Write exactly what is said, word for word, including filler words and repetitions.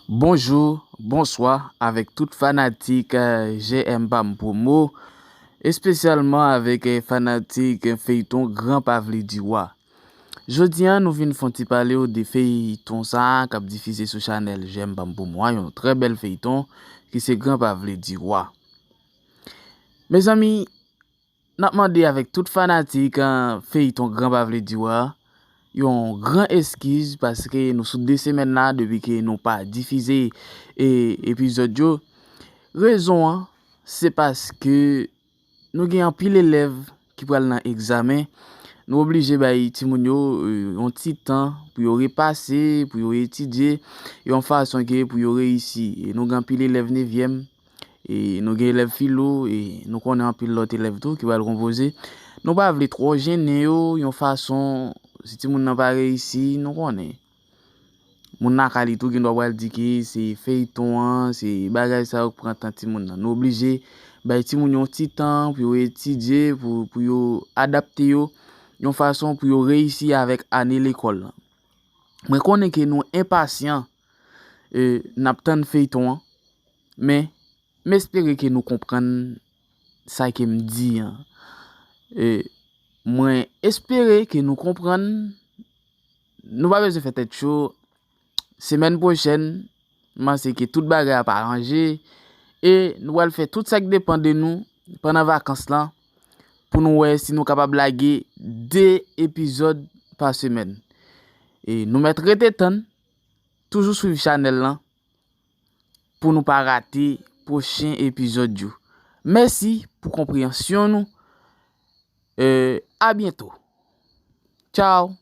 Bonjou, bonswa avèk tout fanatik, eh, J M Bam Promo, espesyalman avèk, eh, fanatik, eh, feyton Gran Pa Vle Di Wa. Jodi a, nou vin fè yon ti pale w de feyton sa a k ap difize sou chanèl J M Bam Promo a, yon trè bèl feyton ki se Gran Pa Vle Di Wa. Mezanmi, n ap mande avèk tout fanatik, eh, feyton Gran Pa Vle Di Wa yon gran eskiz paske nou sou de semèn la depi ke nou pa difize, eh, epizòd yo. Rezon an, se paske nou gen anpil elèv ki pral nan egzamen. Nou oblije bay timoun yo, eh, yon ti tan pou yo repase, pou yo etidye, yon fason ke pou yo reyisi. E nou gen anpil elèv nevyèm, e nou gen elèv filo, e nou konnen anpil lòt elèv tou ki pral konpoze. Nou pa vle twò jennen yo, yon fason, si timoun nan pa reyisi, nou konnen. Moun lakay li tou gen dwa pral di ke se feyton an, se bagay sa yo k pran tan timoun nan. Nou oblije bay timoun yon ti tan pou yo etidye, pou, pou yo adapte yo, yon fason pou yo reyisi avèk ane lekòl lan. Mwen konnen ke nou enpasyan, eh, n ap tann feyton an, men m espere ke nou konprann sa ke m di an. Eh, mwen espere ke nou konprann. Nou pa bezwen fè tèt cho. Semèn pwochèn, m panse ke tout bagay ap aranje e nou pral fè tout sa k depann de nou pandan vakans lan pou nou wè si nou kapab lage de epizòd pa semèn. E nou mèt rete tann, toujou swiv chanèl lan pou nou pa rate pwochen epizòd yo. Mèsi pou konpreyansyon nou. Eh, a byento. Tchao.